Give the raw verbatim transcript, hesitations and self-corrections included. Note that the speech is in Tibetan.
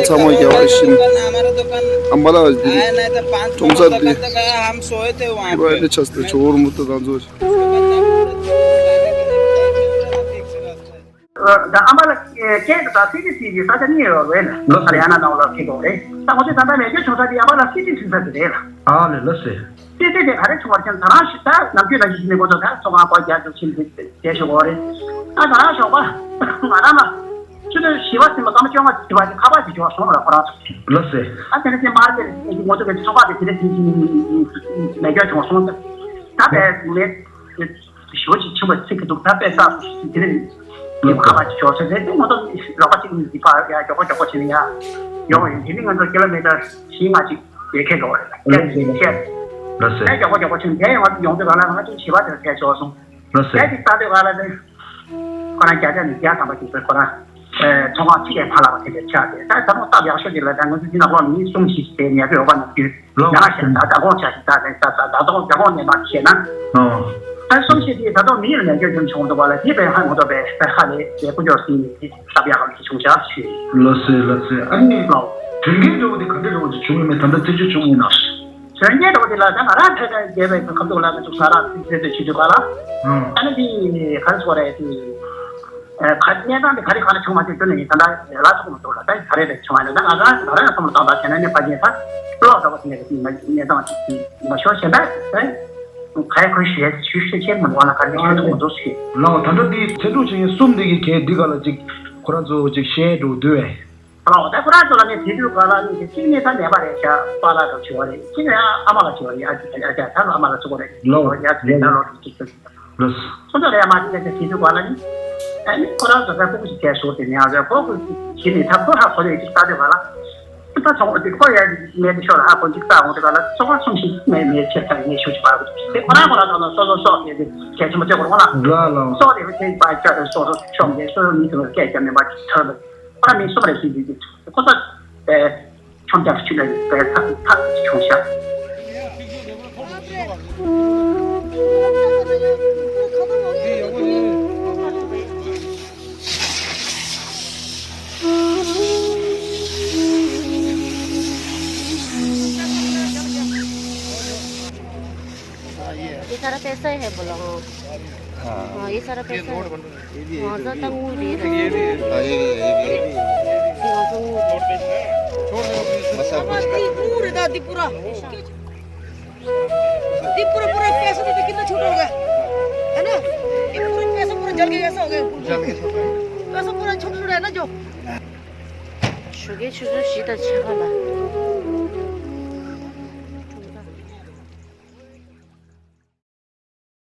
ཚང་མ་རྒྱལ་བ་བཞིན། हमारा दुकान अम्बाला आया नहीं था, पाँच करोड़ का कत्ता का, हम सोए थे वहाँ पे। ཁྱོད་ཆགས་ཏེ་ཆོ་བོར་མུ་ཏོ་དང་ཚོ། ད་ཨ་མ་ལ་སྐད་དུ་ད་སི་ཏི་སི་གི་ས་ཆ་གཉིས་ཡོད་རེད་ལ། ལགས་སོ། ཧ་རི་ཡ་ན་ནང་ལ་ཁེ་གོ་རེད། ད་ང་ཚོས་ད་ལྟ་མེ་སྐྱོན་བྱུང་ས་དེ་ཨ་མ་ལ་སི་ཏི་སི་ས་དེ་རེད་ལ། ཨ་ལེ་ལགས་སེ། སི་ཏི་སི་དེ་ག་རེ་བྱུང་བ་རེད་ཟེར་ན། ད་རང་ཞིག་ད་ནམ་རྒྱུན་ནང་བཞིན་ནས་ཁོ་ཚོ་ད་ཚོང་ཁང་སྒོ་རྒྱག་རྒྱུ་ཕྱིན་དེ་བསྡད་ཤོག་གོ་རེད། ད་ད་རང་ཞོགས་པ་ང་རང་ལ་ཆུ་ཚོད་བཞི་པ་ཟིན་པ་སྐར་མ་བཅོ་ལྔ་བྱེད་པ་དེ་ཁ་པར་ཅིག་འབྱོར་སོང་ལ་ཁོ་རང་ཚོ། ལགས་སེ། ད་དེ་ནས་དེ་མར་དེ་ངོ་ཚོ་གི་ཚོང་པ་དེ་དེ་ནས་དེ་བཞིན་མེ་སྐྱོན་བྱུང་སོང་ཟེར། ད་བས་ངས། ཞོ་ཅིག་ཆུ་བ་ཚིག་གི་འདུག་ད་པེ་ས་དེ་རིང་ཁ་པར་ཅིག་ཞོ་ཟེར་ཏེ་ང་ཚོ་རོགས་པ་ཅིག་གིས་ཕར་ཡ་མགྱོགས་པོ་མགྱོགས་པོ་བྱས་ནས་ཡ་ཡོང་ཡིན། དེ་ནི་ང་ཚོ་ཀི་ལོ་མི་ཊར་བཞི་ལྔ་ཅིག་ཡོད་མཁན་འགྲོ་བ་རེད། ལགས་སེ། ལགས་སེ། ད་མགྱོགས་པོ་མགྱོགས་པོ་བྱས་ནས་དེ་ཡོང་ཡོང་དུས་ག་ལ་ང་ཚོ་བྱིས་པ་དེར་ཕེབས་ཆོག་སོང་། ལགས་སེ། དེ་ཅིག་ལྟ་དུས་ག་ལ་དེ་ཁོ་རང་བརྒྱ་ཆ་ནི་བརྒྱ་ཐམ་པ་ཅིག་ཟེར། ཁོ་རང་ཚོང་ཁང་གཅིག་ལས་ཕར་ལ་བ་དེ་འདྲ་ཆགས་ཏེ། ད་ད་རུང་སྟབས་ཡག་ཤོས་དེ་ལ་ད་ང་ཚོ་འདི་ནང་ལོགས་མི་གསུམ་བཞི་ཞིག་དེ་ཉལ་དུ་ཡོད་པ་ནང་རྒྱུས། ལོ། ཡང་ཞེ་ན་ད་ལྟ་དགོང་ཆ་ཞིག་ད་ལྟ་ད་ད་ལྟ་དགོང་ལྟ་དགོང་ནས་མ་བཤད་ན། ཨོ། ད་གསུམ་བཤད་དེ་ད་དུང་མི་ཡིར་ལས་སྐྱོན་ཅུང་བྱུང་འདུག་པ་ལ། དེ་བས་ཧ་ངོ་ཐོག་པས་ཧ་ལས་དེ་ཀུ་ཅོག་ཟིན་ནས་དེ་སྟབས་ཡག་གམ་ཞིག་བྱུང་ཤག་ཞུས། ལགས་སེ་ལགས་སེ། ཨ་ནི་ལོ། དོན་རྐྱེན་འདྲ་བོ་དེ་ག་འདྲ་འདྲ་བོ་ཅིག་བྱུང་ཡོད་མེད་ད་ལྟ་རྩད་གཅོད་བྱུང་ཡོད་ན། དོན་རྐྱེན་འདྲ་བོ་དེ་ལ་ད་ང་རང་ཕལ་ཆེར་རྒྱལ་བའི་ཁམས་ཐོག་ལ་ང་ཚོ་ས་ར་རྩད་གཅོད་བྱེད་དུས་ག་ལ། ཨ་ནི་དེ་ག་རེ་ཟེར་དགོས་རེད་དེ། ཨ། ག་གནས་སྟངས་དེ་ག་རེ་ག་ལ་བྱུང་མ་བྱུང་ཁྱོན་ནས་ད་ལྟ་ལ་ཐུག་མི་འདུག་ལ། ད་ག་རེ་རེད་བྱུང་བ་ཡིན་ན། ད་ང་རང་ང་རང་ཡང་བསམ་བློ་བཏང་པ་བྱས་ན་ནི་ཕ་རྒན་ད་ལོག་འགྲོ་བ་དེ་ནས་གནས་སྟངས་ཅིག་མ་ཤོར་བྱས་ན་ཨེ། ག་རེ་ག་རེ་ཞུ་ཞུ་ཞུ་ཆེར་མི་འདུག་ལ། ག་རེ་ཞུ་ཐུབ་མི་འདུག་ཞུ། ལའོ། ད་ལྟ་འདི་ཚེ་སྒྲུབ་བྱེད་མཁན་གསུམ་འདི་གི་གས་འདི་ག་ལ་ཅིག་ཁོ་རང་ཚོ་ཅིག་བཤད་འགྲོ་འདུག་ཨེ། ལའོ། ད་ཁོ་རང་ཚོ་ལ་ནི་དེ་དུས་ག་ལ་ནི་གཅིག་ནི་ད་ནད་པ་རེད་ཤག་པཱ་ལགས་འདྲ་བྱུང་བ་རེད། གཅིག་ནི་ཨ་མ་ལགས་བྱུང་བ་རེད། ཨ་ཅག་ཨ་ཅག་ད་ལོ་ཨ་མ་ལགས་ཚོ་གོ་རེད། ལའོ། ཡ་དེ་ད་ལོ་དེ་གཅིག་ཚོ། ལགས། སོ་སོ་ལ་ཡ་མ་དེ་ནས་དེ་དུས་ག་ལ་ནི། ཨ་ནི་ཁོ་རང་ཚོ་ད་ཕྲུ་གུ་ཞིག་བྱས་ཞོར་དེ་ནས་ཨ་ཟེར་ཕྲུ་གུ་ཞིག་ནས་ད་ཁོ་ཧ་གོ་ཡོད་ཅིག་ལྟ་དུས་ག་ལ། ད་ཚོང་དེ་ཁོ་ཡ་མེད་དེ་ཤོར་ཧ་གོ་ཅིག་ལྟ་འོང་དུས་ག་ལ་ཚོང་པ་གསུམ་ཞིག་མེད་མེད་ཆེ་ཚ་ངས་ཞུ་ཅིག་པ་དེ་ཁོ་རང་ཁོ་རང་ཚོ་ལ་སོ་སོ་སོག་ཡོད་དེ་གལ་ཆེན་པོ་བྱེད་དགོས་རང་ལ། ལ་ལ། སོག་དེ་ཁོ་ཆེ་པ་ཅག་སོ་སོ་ཤོམ་དེ་སོ་སོ་མི་དེ་ལ་སྐད་ཆ་མེད་པ་ཅིག་ཐར་ལ། ཁོ་རང་མི་གསུམ་རེ་ཞིག་ཡོད་དེ་ཁོ་ཚོ་ཨེ། ཁྲོམ་རྒྱག་ཆུ་ལ་བས་ཐག་ཐག་བྱུང་ཤག ये सारा पैसा है बोला। हाँ, ये सारा पैसा है। हाँ, तो तंगू दे रहे हैं। हाँ, ये भी है, ये भी है। हाँ, तंगू दे। मसा कुछ का। पूरे दादी पूरा। ये पूरा, पूरा पैसा तो कितना छोटा हो गया, है ना? ये पूरा पैसा पूरा जल गया, ऐसा हो गया। जल गया। पैसा पूरा छोटा, छोटा है ना जो। ཞོགས་ཀའི་ཆུ་ཚོད་བཞི་དང་ཕྱེད་ཀ་ལ།